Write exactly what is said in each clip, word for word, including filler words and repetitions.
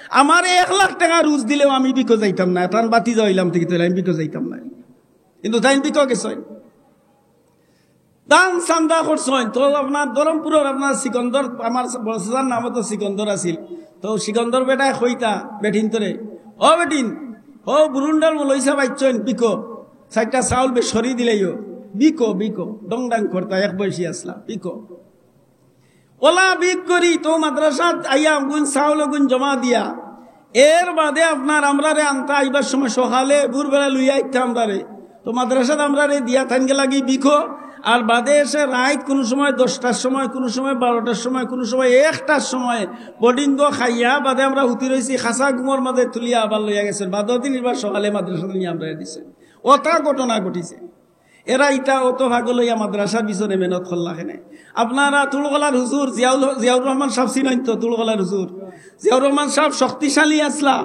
আমারে এক লাখ টেকা রুজ দিলেও আমি ভিকো যাইতাম না। তান বাতি যাইলাম থেকে তইলে আমি ভিকো যাইতাম না। কিন্তু তাইন ভিকো গেছইন, দান চান্দা করছইন। তো আপনার ধরমপুরর আপনার সিকন্দর, আমার বড় চাচার নামও তো সিকন্দর আছিল। তো সিকন্দর বেটায় কইতা বেটিন্তরে, "ও বেটিন, ও বুরুন্ডার মৌলভী সাব আইছইন, ভিকো, চাইরটা চাউল বেশ করি দিলাইও, ভিকো, ভিকো।" ডং ডাং করতা, এক বয়সী আছলা, "ভিকো।" অলা ভিক করি তো মাদ্রাসাত আইয়া অগুন চাউল অগুন জমা দিয়া, এর বাদে আপনার আমরারে আনতা আইবার সময় সকালে ভোরবেলা লইয়া আইতা আমরারে। তো মাদ্রাসাত আমরারে দিয়া তাইন গেলাগি ভিকো, আর বাদে এসে রাইত কুনু সময় দশটার সময়, কুনু সময় বারোটার সময়, কুনু সময় একটার সময় বডিঙ্গ খাইয়া বাদে আমরা হুতি রইছি, খাসা ঘুমর মাঝে তুলিয়া আবার লইয়া গেছইন। বাদর দিন ইবার সকালে মাদ্রাসাত নিয়া আমরারে দিছইন। অতা ঘটনা ঘটিছে। এরা ইতা অত পাগল অইয়া মাদ্রাসার পিছনে মেহনত করলা কেনে? আপনারা তুলকলার হুজুর জিয়াউল, জিয়াউর রহমান সাব চিনইন তো? তুলকলার হুজুর জিয়াউর রহমান সাব শক্তিশালী আছলা।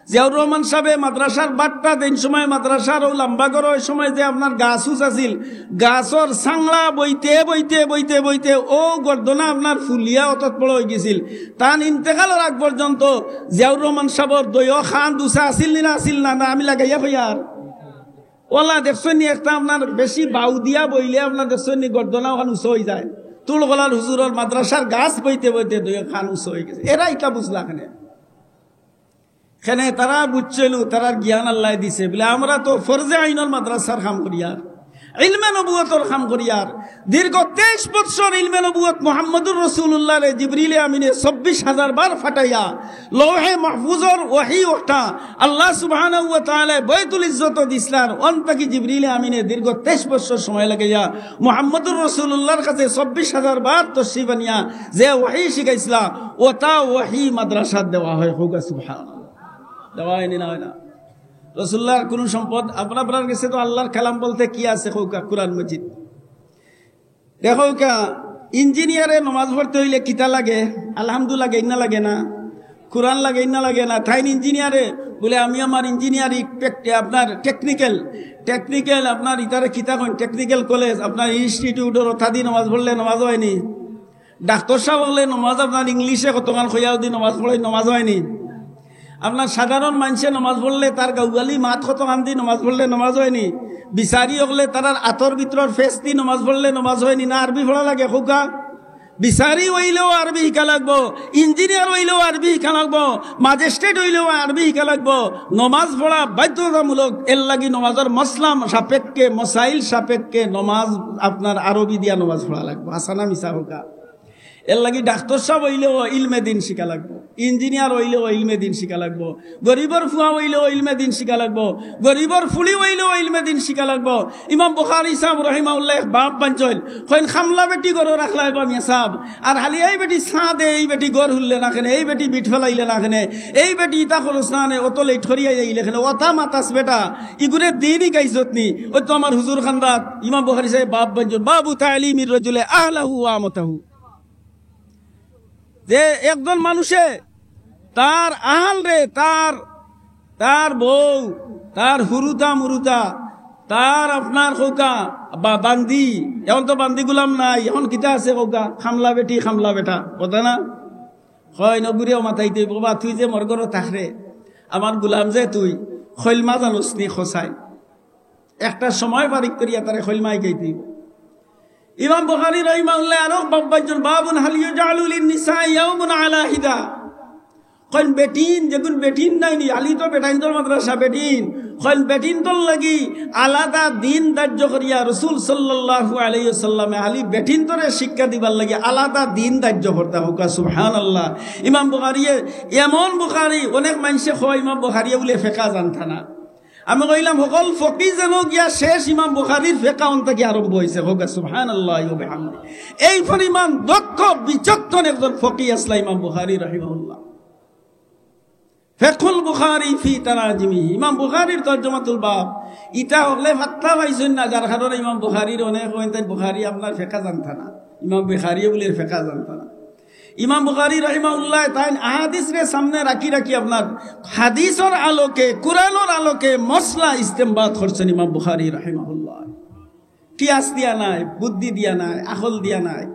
জিয়াউর রহমান সাবে মাদ্রাসার বাট্টা দেন সময়, মাদ্রাসার অউ লাম্বা ঘর অউ সময় যে আপনার গাছ উছ আছিল, গাছর চাংলা বইতে বইতে বইতে বইতে অউ গর্দনা আপনার ফুলিয়া অতত বড় অইগেছিল। তান ইন্তেকালর আগ পর্যন্ত জিয়াউর রহমান সাবর দুইও খান দুসা আছিল নি না আছিল না? না আমি লাগাইয়া কইয়ার? অলা দেখছইন নি, একটা আপনার বেশি বাউ দিয়া বইলে আপনার দেখছইন নি গর্দনা অখান উঁচা অইযায়। তুলকলার হুজুরর মাদ্রাসার গাছ বইতে বইতে দুইও খান উঁচা অইগেছে। এরা ইতা বুঝলা কেনে? কেনে তারা বুঝছইন, তারার জ্ঞান আল্লায় দিছে। বলে, আমরা তো ফরজে আইনর মাদ্রাসার কাম করিয়ার, ইলমে নবুয়তর কাম করিয়ার। দীর্ঘ তেইশ বৎসর ইলমে নবুয়ত মুহাম্মদুর রাসূলুল্লাহরে জিবরিলে আমিনে চব্বিশ হাজার বার ফাটাইয়া লৌহে মাহফুজর ওহী অটা আল্লাহ সুবহানাহু ওয়া তাআলায় বাইতুল ইজ্জত দিছলার, অন থাকি জিবরিলে আমিনে দীর্ঘ তেইশ বৎসর সময় লাগাইয়া মুহাম্মদুর রাসূলুল্লাহর কাছে চব্বিশ হাজার বার তশরিফ আনিয়া যে ওহী শিখাইছলা, অতা ওহী মাদ্রাসাত দেওয়া হয়। কউক্কা সুবহানাল্লাহ। দেওয়া অয়নি না অয় না? রাসূলুল্লাহর কুনু সম্পদ, আপনার, আপনার গেছে তো আল্লাহর কালাম বলতে কি আছে? কউক্কা কুরআন মজিদ। দেখউক্কা, ইঞ্জিনিয়ারে নমাজ পড়তে অইলে কিতা লাগে? আলহামদু লাগে না লাগে না? কুরআন লাগে না লাগে না? তাইন ইঞ্জিনিয়ারে বলে, আমি আমার ইঞ্জিনিয়ারিং টেক-, আপনার টেকনিক্যাল, টেকনিক্যাল আপনার ইতারে কিতা কইন, টেকনিক্যাল কলেজ, আপনার ইনস্টিটিউটর অতাদি নমাজ পড়লে নমাজ অয়নি? ডাক্তর সাব অকলে নমাজ আপনার ইংলিশে কতখান কইয়া দি নমাজ পড়ে, নমাজ অয়নি? আপনার সাধারণ মানষে নমাজ পড়লে তার গাউয়ালি মাত কতখান দি নমাজ পড়লে নমাজ অয়নি? বিচারি অকলে তারার আতর ভিতরর ফেস দি নমাজ পড়লে নমাজ অয়নি? না আরবি পড়া লাগে? কউক্কা। বিচারি অইলেও আরবি শিকা লাগবো, ইঞ্জিনিয়ার অইলেও আরবি শিকা লাগবো, ম্যাজিস্ট্রেট অইলেও আরবি শিকা লাগবো। নমাজ পড়া বাধ্যতামূলক। এর লাগি নমাজর মাসলা সাপেক্ষে, মাসাইল সাপেক্ষে নমাজ আপনার আরবি দিয়া নমাজ পড়া লাগবো। হাছা না মিছা কউক্কা? এর লাগি ডাক্তর সাব অইলেও ইলমে দিন শিকা লাগবো, ইঞ্জিনিয়ার অইলেও ইলমে দিন শিকা লাগবো, গরিবর ফুয়া অইলেও ইলমে দিন শিকা লাগবো, গরিবর ফুড়ি অইলেও ইলমে দিন শিকা লাগবো। ইমাম বুখারী সাব রহিমাহুল্লাহ এক বাব বানছইন, কইন, "কামলা বেটি ঘরো রাখলায় বা মিয়া সাব, আর খালি এই বেটি চা দে, এই বেটি ঘর হুললে না কেনে, এই বেটি বিট ফালাইলে না কেনে, এই বেটি ইতা খরচ না নে, অত লেট করিয়া যাইলে কেনে, অতা মাতাস বেটা, ইগুরে দিন হিকাইছত নি?" অউ তো আমার হুজুর খান্দাত ইমাম বুখারী সাব বাব বানছইন, বাবু তালিমির রাজুলে আহলাহু ওয়া আমাতাহু। যে একজন মানষে তার আহালরে, তার, তার বউ, তার হুরুতা মুরুতা, তার আপনার কউক্কা বা বান্দি, এখন তো বান্দি গুলাম নাই, এখন কিতা আছে কউক্কা? কামলা বেটি, কামলা বেটা, কথা না? কয় নগুরিয়াও মাতাইতে, "বাবা, তুই যে মোর ঘরো থাকরে, আমার গুলাম যে তুই, খইলমা জানোস নি খসাই?" একটা সময় বারিক করিয়া তারে খইলমা হিকাইতে অইবো। ইমাম বুখারী রহিমাহুল্লাহ আরো বাব বানছইন, বাবুন হাল ইউজালু লিন নিসা ইয়াউমুন আলা হিদা। কইন বেটিন, যেগুন বেটিন নাই নি, আলি তো বেটাইন্তর মাদ্রাসা বেটিন। কইন বেটিন্তর লাগি আলাদা দিন ধার্য করিয়া রাসূল সাল্লাল্লাহু আলাইহি ওয়াসাল্লামে আলি বেটিন্তরে শিক্ষা দিবার লাগি আলাদা দিন ধার্য করতা। কউক্কা সুবহানাল্লাহ। ইমাম বুখারীয়ে এমন বুখারী, অনেক মানষে কয় ইমাম বুখারীয়ে বুলে ফেকা জানতা না। আমি কইলাম, হকল ফকি যেন গিয়া শেষ ইমাম বুখারীর ফেকা অন থাকি আরম্ভ অইছে। কউক্কা সুবহানাল্লাহি ওয়া বিহামদি। এই পরিমাণ দক্ষ বিচক্ষণ একজন ফকি আছলা ইমাম বুখারী রাহিমাহুল্লাহ। ফিকহুল বুখারী ফি তারাজিমিহি, ইমাম বুখারীর তরজমাতুল বাব। ইতা অকলে ফাত্তা পাইছইন না, যার কারণে ইমাম বুখারীরে অনেকে কইন তাইন বুখারী আপনার ফেকা জানতা না, ইমাম বুখারীয়ে বুলে ফেকা জানতা না। ইমাম বুখারী রাহিমাহুল্লাহ তাইন আহাদিসরে সামনে রাখি রাখি আপনার হাদিসর আলোকে, কুরআনর আলোকে মাসলা ইস্তেমবাত করছইন ইমাম বুখারী রাহিমাহুল্লাহ। কিয়াস দিয়া নায়, বুদ্ধি দিয়া নায়, আকল দিয়া নায়,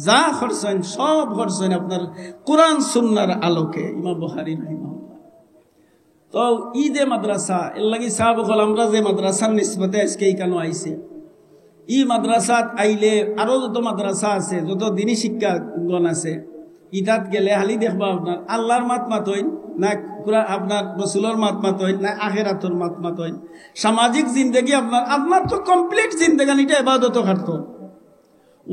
যা করছইন সব করছইন আপনার কুরআন সুন্নাহর আলোকে ইমাম বুখারী রাহিমাহুল্লাহ। তো ই যে মাদ্রাসা, এর লাগি সাব অকল আমরা যে মাদ্রাসার নিসবতে আজকে ইখানো আইছে, ই মাদ্রাসাত আইলে আরো যত মাদ্রাসা আছে, যত দিনী শিক্ষাগণ আছে, ইতাত গেলে খালি দেখবা আপনার আল্লাহর মাত মাতইন, না কুরআন, আপনার রসুলর মাত মাতইন, না আখেরাতর মাত মাতইন, সামাজিক জিন্দেগি আপনার, আপনার তো কমপ্লিট জিন্দেগানিটা ইবাদত খাটতো।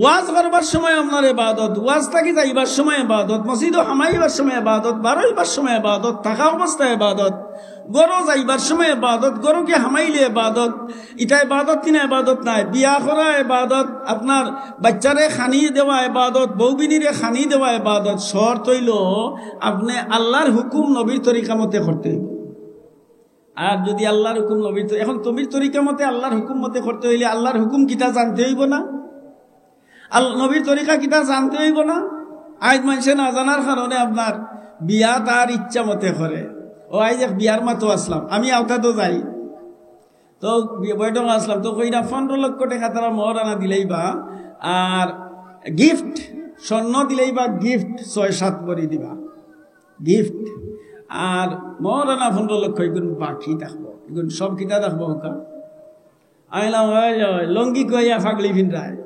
ওয়াজ করবার সময় আপনার ইবাদত, ওয়াজ থাকি যাইবার সময় ইবাদত, মসজিদো হামাইবার সময় ইবাদত, বারইবার সময় ইবাদত, থাকা অবস্থায় ইবাদত, ঘরো যাইবার সময় ইবাদত, ঘরো গিয়া হামাইলে ইবাদত। ইটা ইবাদত নি না? ইবাদত নায়? বিয়া করা ইবাদত, আপনার বাচ্চারে খানি দেওয়া ইবাদত, বউবিনিরে খানি দেওয়া ইবাদত। শর্ত অইলো আপনে আল্লাহর হুকুম নবীর তরিকা মতে করতে অইবো। আর যদি আল্লাহর হুকুম নবীর তরি-, এখন নবীর তরিকা মতে আল্লাহর হুকুম মতে করতে অইলে আল্লাহর হুকুম কিতা জানতে অইবো না? আল-, নবীর তরিকা কিতা জানতে অইবো না? আইজ মানষে না জানার কারণে আপনার বিয়া তার ইচ্ছা মতে করে। ও আইজ এক বিয়ার মাতো আছলাম, আমি আওতাত যাই, তো বি-, বৈঠক আছলাম, তো কইরা পনরো লক্ষ টেকা তারা মোহরানা দিলাইবা, আর গিফট, স্বর্ণ দিলাইবা, গিফট ছয় সাত ভরি দিবা, গিফট। আর মোহরানা পনরো লক্ষ, ইগুন বাকি থাকবো, ইগুন সব কিতা থাকবো কউক্কা? আমি কইলাম, "ওই, ওই, লুঙ্গি খুয়াইয়া পাগড়ি পিন্দায়,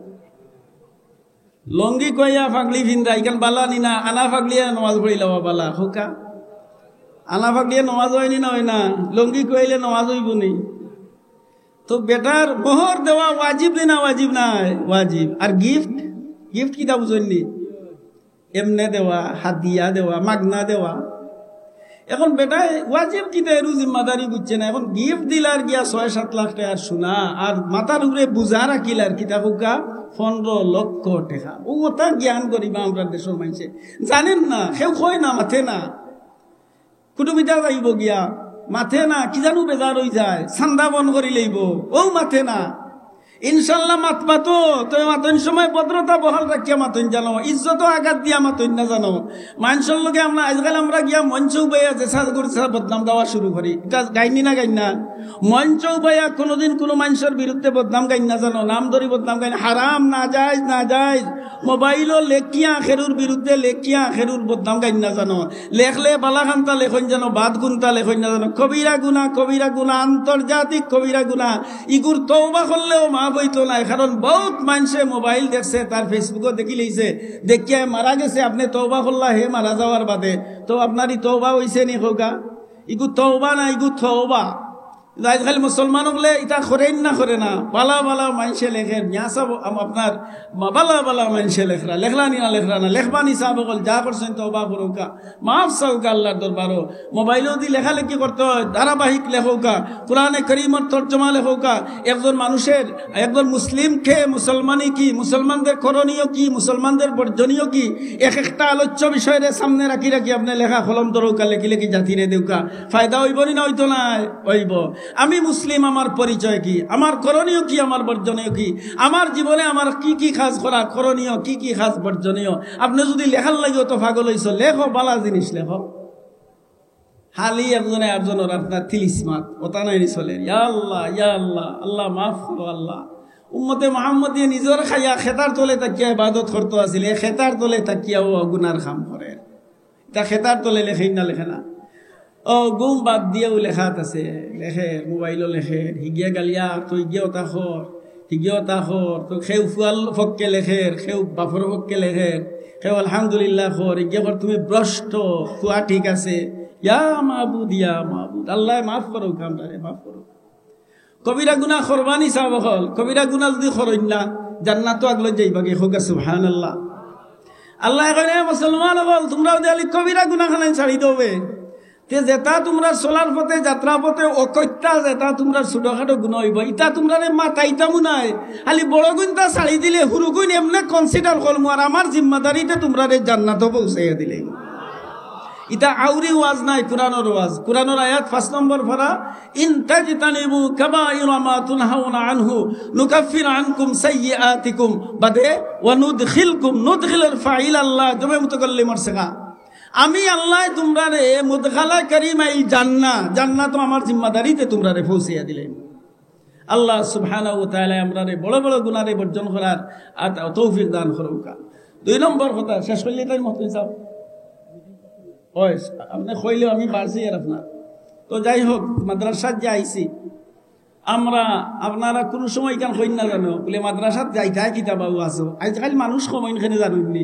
লুঙ্গি খুয়াইয়া পাগড়ি পিন্দায়, ইখান বালা নি না? আনা পাগড়িয়ে নমাজ পড়িলাইবা বালা, কউক্কা? আনা পাগড়িয়ে নমাজ অয়নি না অয় না? লুঙ্গি খুয়াইলে নমাজ অইবো নি?" তো বেটার মোহর দেওয়া ওয়াজিব নি না ওয়াজিব নায়? ওয়াজিব। আর গিফট, গিফট কিতা বুঝইন নি? এমনে দেওয়া, হাদিয়া দেওয়া, মাগনা দেওয়া। এখন বেটায় ওয়াজিব কিতা এরু জিম্মাদারি বুঝছে না। এখন গিফট দিলার গিয়া ছয় সাত লাখ টেকার সোনা, আর মাথার উপরে বুঝা রাখিলার কিতা কউক্কা, পনরো লক্ষ টেকা। ও কথা জ্ঞান করিবা আমরা দেশর মানষে জানইন না, কেউ কয় না, মাতে না। কুটুমিতা যাইবো গিয়া, মাতে না, কি জানু বেজার অইযায়, চান্দা বন্ধ করিলাইবো, ও মাতে না। ইনশাআল্লাহ মাত মাতো, তবে মাতইন সময় ভদ্রতা বহাল রাখিয়া মাতইন জানো, ইজ্জতো আঘাত দিয়া মাতইন না জানো। মানষর লগে আমরা আজকাল আমরা গিয়া মঞ্চো বইয়া যেছা গুরছা বদনাম গাওয়া শুরু করি, ইটা গাইন নি না গাইন না? মঞ্চো বইয়া কোনোদিন কোনো মানষর বিরুদ্ধে বদনাম গাইন না জানো, নাম ধরি বদনাম গাইন, হারাম, নাজাইজ, নাজাইজ। মোবাইলো লেখিয়া খেরুর বিরুদ্ধে লেখিয়া খেরুর বদনাম গাইন না জানো। লেখলে বালা খান্তা লেখইন জানো, বাদ গুন্তা লেখইন না জানো। কবিরা গুনা, কবিরা গুনা, আন্তর্জাতিক কবিরা গুনা। ইগুর তওবা করলেও মাফ অইতো নায়, কারণ বউত মানষে মোবাইল দেখছে, তার Facebook-ও দেখিলাইছে, দেখিয়া মারা গেছে। আপনে তওবা করলা হে মারা যাওয়ার বাদে, তো আপনার ই তওবা অইছে নি কউক্কা? ইগু তওবা না, ইগু তওবা। আজকাল মুসলমান অকলে ইতা করইন না, করে না? বালা বালা মানষে লেখের, মিয়া সাব আম-, আপনার মা-, বালা বালা মানষে লেখরা, লেখরা নি না, লেখরা না, লেখবা নি সাব অকল, যা করছইন তওবা করউক্কা, মাফ চাউক্কা আল্লাহর দরবারো। মোবাইলো দি লেখালেখি করতে অয়, ধারাবাহিক লেখউক্কা, কোরআনে করিমর তর্জমা লেখউক্কা, একজন মানুষের, একজন মুসলিমকে মুসলমানি কি, মুসলমানদের করণীয় কি, মুসলমানদের বর্জনীয় কি, এক একটা আলোচ্য বিষয়রে সামনে রাখি রাখি আপনে লেখা কলম ধরউক্কা, লেখি লেখি জাতিরে দেউক্কা, ফায়দা অইবো নি না অইতো নায়? অইবো। আমি মুসলিম, আমার পরিচয় কি, আমার করণীয় কি, আমার বর্জনীয় কি, আমার জীবনে আমার কি কি কাজ করা করণীয়, কি কি কাজ বর্জনীয়। আপনে যুদি লেখার লাগি অত পাগল অইছো, লেখো, বালা জিনিস লেখো। খালি একজনে আরজনর আপনার তিলিসমাত, অতা নায় নি চলের। ইয়া আল্লাহ, ইয়া আল্লাহ, আল্লাহ মাফ করো আল্লাহ। উম্মতে মুহাম্মদিয়ে নিজর খাইয়া খেতার তলে থাকিয়া ইবাদত করতো আছিল, এ খেতার তলে থাকিয়াও গুনার কাম করের। ইতা খেতার তলে লেখইন না, লেখে না? ও, ঘুম বাদ দিয়াও লেখাত আছে, লেখের, মোবাইলো লেখের, হিগিয়ে গালিয়া, তো হিগিয়ে অতা কর, হিগিয়ে অতা কর, তো কেউ ফুয়ার পক্ষে লেখের, কেউ বাপর পক্ষে লেখের, কেউ আলহামদুলিল্লাহ কর, হিগিয়ে কর, তুমি ভ্রষ্ট, ফুয়া ঠিক আছে। ইয়া মাবুদ, ইয়া মাবুদ, আল্লাহ মাফ করো, কামটারে মাফ করো। কবিরা গুনা করবা নি সাব অকল, কবিরা গুনা যুদি করইন না, জান্নাতো আগলো যাইবা গি, কউক্কা সুবহানাল্লাহ। আল্লায় কইন, "এ মুসলমান অকল, তুমরা যুদি খালি কবিরা গুনা খানাইন ছাড়ি দেও বে, তে যেটা তুমরার চলার পথে, যাত্রা পথে অকইত্যা যেটা তুমরার ছোটখাটো গুনা অইবো, ইটা তুমরারে মাতাইতামু নায়। খালি বড় গুইনটা ছাড়ি দিলে হুরু গুইন এমনে consider করমু, আর আমার জিম্মাদারিতে তুমরারে জান্নাতো পৌঁছাইয়া দিলে।" ইটা আউরি ওয়াজ নায়, কুরআনর ওয়াজ। কুরআনর আয়াত পাঁচ নম্বর পারা, "ইন তাজতানিবু কাবাইরা মা তুনহাউনা আনহু নুকাফির আনকুম সাইয়্যিআতিকুম", বাদে "ওয়া নুদখিলকুম", নুদখিলর ফাইল আল্লাহ, জমে মুতাকাল্লিমর সিগা। আমি আল্লায় তুমরারে মুদখালা করিমাইল জান্নাহ, জান্নাতো আমার জিম্মাদারিতে তুমরারে পৌঁছাইয়া দিলে। আল্লাহ সুবহানাহু ওয়া তাআলা আমরারে বড় বড় গুনারে বর্জন করার আত-, তৌফিক দান করউক্কা। দুই নম্বর কথা, শেষ করলে তাই মত সাব। ওই, আপনে কইলেও আমি বাড়ছি আর আপনার। তো যাই হোক, মাদ্রাসাত যে আইছি আমরা, আপনারা কুনু সময় ইখান কইন না জানো, বুলে, "মাদ্রাসাত যাইতায় কিতা বাবু আছো?" আইজকাইল মানুষ কম অইন কেনে জানইন নি,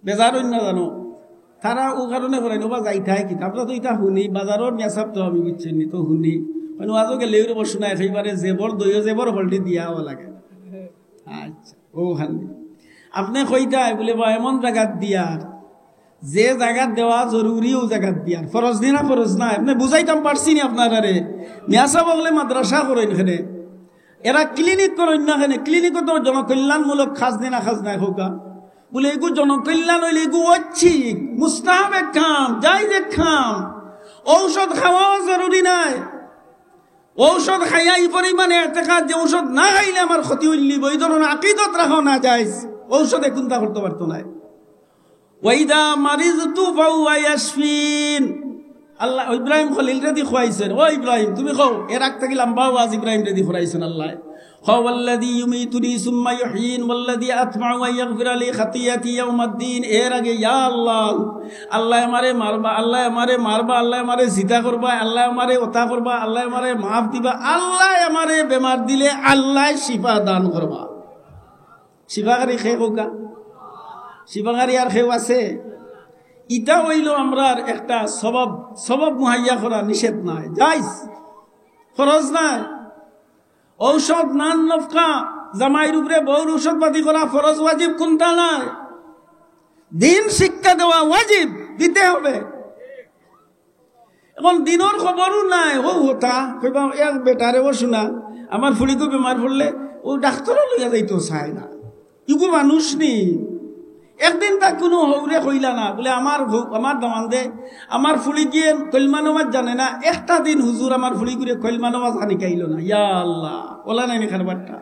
বেজার অইন না জানো। তারা অউ কারণে কইরা, "ওবা যাইতায় কিতা?" আমরা তো ইতা হুনি, বাজারর মিয়াসাব তো আমি বুঝছি নি, তো হুনি। মানে, ওয়াজো গেলে ওর বসু না, একেবারে জেবর দইও জেবর হলটি দিয়া অওয়া লাগে। আচ্ছা, অউ হান। আপনে কইতায় বুলে, "বা, এমন জাগাত দিয়ার, যে জাগাত দেওয়া জরুরি অউ জাগাত দিয়ার।" ফরজ নি না, ফরজ না? আপনে বুঝাইতাম পারছি নি আপনারারে? মিয়াসাব অকলে মাদ্রাসা করইন কেনে, এরা ক্লিনিক করইন না কেনে? ক্লিনিকও তো জনকল্যাণমূলক কাজ নি না, কাজ নায় কউক্কা? বুলে, "এগু জনকল্যাণ অইলে এগু ঐচ্ছিক, মুস্তাহাব এক কাম, জায়েজ এক কাম। ঔষধ খাওয়াও জরুরি নায়। ঔষধ খাইয়া ই পরিমাণে এতেকাদ যে ঔষধ না খাইলে আমার ক্ষতি অইলিবো, ই ধরনর আকিদত রাখাও নাজায়েজ।" ঔষধে কুন্তা করতো পারতো নায়। "ওয়াইদা মারিজতু ফাহুয়া ইয়াশফিন।" আল্লাহ ইব্রাহিম খলিলরেদি কইছইন, "ও ইব্রাহিম, তুমি কও।" এর আগ থাকি লম্বা ওয়াজ ইব্রাহিমরেদি করাইছইন আল্লায়। কও, "ওয়াল্লাযী ইউমীতুনী সুম্মা ইউহয়ীন ওয়াল্লাযী আতমাউ আন ইয়াগফিরা লী খাতিয়াতী ইয়াউমাদ্দীন।" এর আগে, "ইয়া আল্লাহ, আল্লায় আমারে মারবা, আল্লায় আমারে মারবা, আল্লায় আমারে জিতা করবা, আল্লায় আমারে ওতা করবা, আল্লায় আমারে মাফ দিবা, আল্লায় আমারে বেমার দিলে আল্লায় শিফা দান করবা।" শিফাকারী কে কউক্কা? শিফাকারী আর কেউ আছে? ইটা অইলো আমরার একটা সবাব, সবাব মুহাইয়া করা নিষেধ নায়, জায়েজ, ফরজ নায়। ঔষধ, নান নফকা, জামাইর উপরে বউর ঔষধ পাতি করা ফরজ ওয়াজিব কুন্তা নায়। দ্বীন শিক্ষা দেওয়া ওয়াজিব, দিতে হবে। এখন দ্বীনর খবরও নাই, হউ হতা, কইবা এক বেটারে, "ও শুনা, আমার ফুড়িগু বেমার পড়লে ও ডাক্তরও লইয়া যাইতো চায় না।" ইগু মানুষ নি? একদিন তা কুনু হউরে কইলা না, বুলে, "আমার হউ-, আমার দামান্দে, আমার ফুড়িগিয়ে কলমা নমাজ জানে না, একটা দিন হুজুর আমার ফুড়িগুরে কলমা নমাজ খানি খাইল না।" ইয়া আল্লাহ, অলা নায় নি কারবারটা?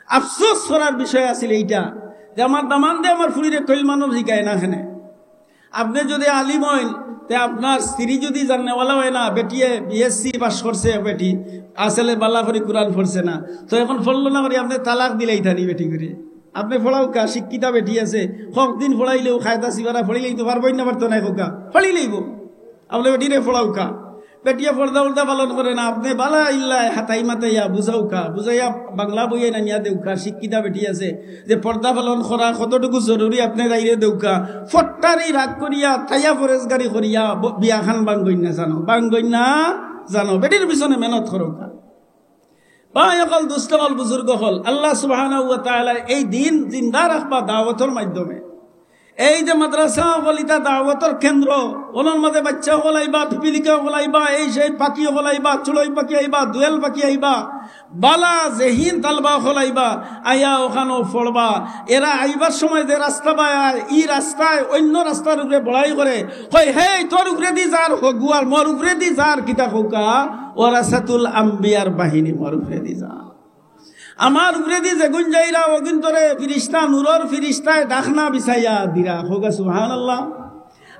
আফসোস করার বিষয় আছিল এইটা, যে আমার দামান্দে আমার ফুড়িরে কলমা নমাজ শিখায় না কেনে। আপনে যদি আলিম অইন, তে আপনার স্ত্রী যদি জাননেওয়ালা অয় না, বেটিয়ে বিএসসি পাস করছে, বেটি আসলে বালা করি কুরআন পড়ছে না, তো এখন পড়লো না করি আপনে তালাক দিলাইতা নি বেটিগুরে। আপনে পড়াউক্কা, শিক্ষিতা বেটি আছে, হক দিন পড়াইলেও কায়দা সিবারা পড়িলাইতো পারবো না, পারতো নায় কউক্কা, পড়িলাইবো। আপনে বেটিরে পড়াউক্কা, বেটিয়ে পর্দা উর্দা পালন করে না, আপনে বালা ইল্লায় হাতাই মাতাইয়া বুঝাউক্কা, বুঝাইয়া বাংলা বইয়ে নামিয়া দেউক্কা, শিক্ষিতা বেটি আছে, যে পর্দা পালন করা কতটুকু জরুরি আপনে তাইরে দেউক্কা। ফট্টারি রাগ করিয়া, তাইয়া ফরেজগারি করিয়া ব-, বিয়াখান ভাঙ্গইন না জানো, ভাঙ্গইন না জানো, বেটির পিছনে মেহনত করউক্কা। ভাই অকল, দুস্ত অকল, বুজুর্গ অকল, আল্লাহ সুবহানাহু ওয়া তাআলা এই দ্বীন জিন্দা রাখবা দাওয়াতর মাধ্যমে। এই যে মাদ্রাসা অকল, ইটা দাওয়াতর কেন্দ্র, অনর মাঝে বাইচ্চা অকল আইবা, পিপিলিকা অকল আইবা, এই সেই পাখি অকল আইবা, চড়ুই পাখি আইবা, দোয়েল পাখি আইবা, বালা জেহিন তালবা অকল আইবা, আইয়া অখানো পড়বা। এরা আইবার সময় যে রাস্তা বায় আয়, ই রাস্তায় অইন্য রাস্তার উপরে বড়াই করে, কয়, "হেই, তোর উপরেদি যার হগুয়ার, মোর উপরেদি যার কিতা কউক্কা, ওয়ারাসাতুল আম্বিয়ার বাহিনী মোর উপরেদি যার।" আমার উপরেদি যেগুন যাইরা, অগুইন্তরে ফিরিস্তা, নূরর ফিরিস্তায় ডাকনা বিছাইয়া দিরা। কউক্কা সুবহানাল্লাহ।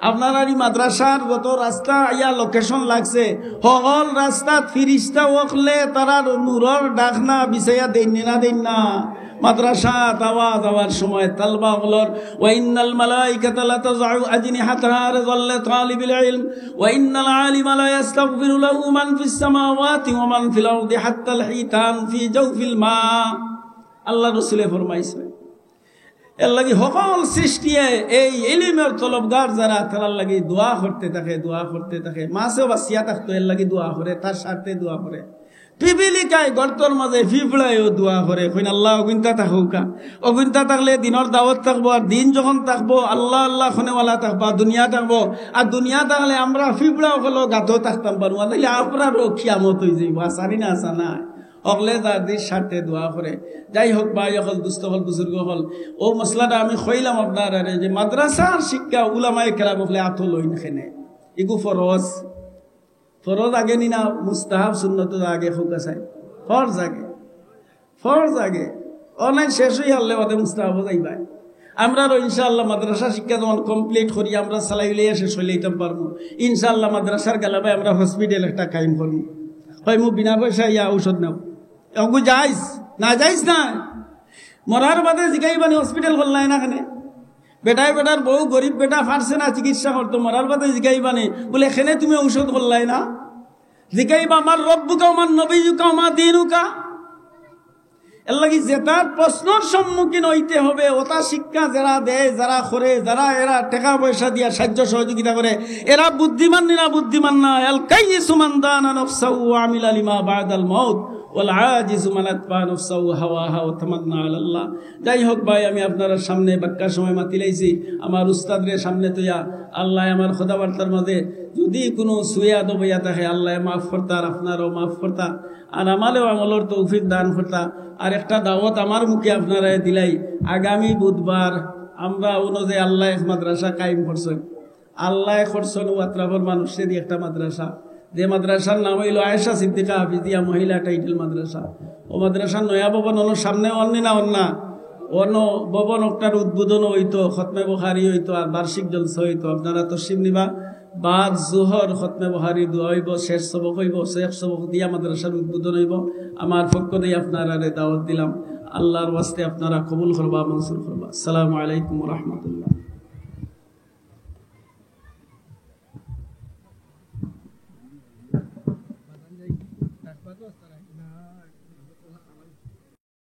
আপনারার ই মাদ্রাসার যত রাস্তা আইয়া লোকেশন লাগছে, হকল রাস্তাত ফিরিস্তা অকলে তারার নূরর ডাকনা বিছাইয়া দেইন নি না দেইন না? মাদ্রাসাত আওয়াজ আওয়ার সময় তালবা অকলর, "ওয়া ইন্নাল মালাইকাতা লাতাযাউ আজনিহাতাহা রিদাল লিতালিবিল ইলম, ওয়া ইন্নাল আলিমা লায়াস্তাগফিরু লাহু মান ফিস সামাওয়াতি ওয়া মান ফিল আরদি হাত্তাল হিতান ফি জাওফিল মা।" আল্লার রসুলে ফরমাইছে। এরলাগি হকল সৃষ্টিয়ে এই ইলিমর তলবগার যারা, তারার লাগি দোয়া করতে থাকে, দোয়া করতে থাকে। মাছেও বাচিয়া থাকতো, এরলাগি দোয়া করে, তার স্বার্থে দোয়া করে। পিপিলিকায় গর্তর মাঝে পিঁপড়ায়ও দোয়া করে, কইন, "আল্লাহ, অগুইন্তা থাকউক্কা।" অগুইন্তা থাকলে দ্বীনর দাওয়াত থাকবো, আর দ্বীন যখন থাকবো, আল্লাহ আল্লাহ কনেওয়ালা থাকবা, দুনিয়া থাকবো। আর দুনিয়া থাকলে আমরা পিঁপড়া অকলও গাতো থাকতাম পারবো না, তাইলে আমরারও কিয়ামত অইযাইবো। আসানি না, আসা নাই। অকলে যার দির স্বার্থে দোয়া করে। যাই হোক, ভাই অকল, দুস্ত অকল, বুজুর্গ অকল, অউ মাসলাটা আমি কইলাম আপনারারে যে মাদ্রাসার শিক্ষা উলামায়ে কেরাম অকলে আতো লইন কেনে? ইগু ফরজ। ফরজ আগে নি না মুস্তাহাব সুন্নত আগে? কউক্কা চাই। ফরজ আগে। ফরজ আগে। অনেক শেষ অই হারলে বাদে মুস্তাহাবো যাইবায়। আমরারও ইনশাআল্লাহ মাদ্রাসা শিক্ষা যখন complete করি, আমরা চালাই উলাইয়া শেষ অইলাইতাম পারমু। ইনশাআল্লাহ মাদ্রাসার গালাবায় আমরা hospital একটা কায়েম করমু। কইমু, "বিনা পয়সা ইয়া ঔষধ নেও।" অগু জায়েজ? নাজায়েজ নায়। মরার বাদে জিগাইবা নি hospital করলায় না কেনে? বেটায় বেটার বউ গরিব, বেটা পারছে না চিকিৎসা করতো, মরার বাদে জিগাইবা নি, বুলে, "কেনে তুমি ঔষধ করলায় না?" জিগাইবা, "মান রব্বুকা ওয়া মান নবিয়্যুকা ওয়া মা দীনুকা?" এর লাগি যেটার প্রশ্নর সম্মুখীন হইতে হবে, ওটা শিক্ষা যারা দেয়, যারা করে, যারা এরা টাকা পয়সা দিয়া সাহায্য সহযোগিতা করে, এরা বুদ্ধিমান নি না বুদ্ধিমান না? আল কাইয়িসু মান দানা নাফসাহু ওয়া আমিলা লিমা বাদাল মাউত, ওয়াল আজিজু মান আতবা নাফসাহু হাওয়াহা ওয়া তামান্না আলাল্লাহ। যাই হোক ভাই, আমি আপনারার সামনে বাক্কা সময় মাতিলাইছি, আমার উস্তাদরে সামনে তইয়া আল্লাহ আমার কথাবার্তার মাঝে যদি কোনো সুয়ে আদব হইয়া থাকে, আল্লাহ মাফ করতা, আর আপনারাও মাফ করতা, আর আমারেও আমলর তৌফিক দান করতা। আর একটা দাওয়াত আমার মুখে আপনারারে দিলাই, আগামী বুধবার আমরা অনো যে আল্লাহ এক মাদ্রাসা কায়েম করছইন, আল্লাহ করছইন ও আতরাফর মানুষরে দি একটা মাদ্রাসা, যে মাদ্রাসার নাম অইলো আয়েশা সিদ্দিকা হাফিজিয়া মহিলা টাইটেল মাদ্রাসা। ও মাদ্রাসার নয়া ভবন অনো সামনে অন নি না অন না, অনো ভবন ওটার উদ্বোধন হইতো, খতমে বুখারি হইতো, আর বার্ষিক জলসা হইতো। আপনারা তশরিফ নিবা, বাদ জোহর খতমে বুখারি দোয়া হইব, শেষ সবক হইব, শেষ সবক দিয়া মাদ্রাসার উদ্বোধন হইব। আমার পক্ষ দিয়ে আপনারারে দাওয়াত দিলাম, আল্লাহর ওয়াস্তে আপনারা কবুল করবা, মঞ্জুর করবা। আসসালামু আলাইকুম ওয়া রাহমাতুল্লাহ।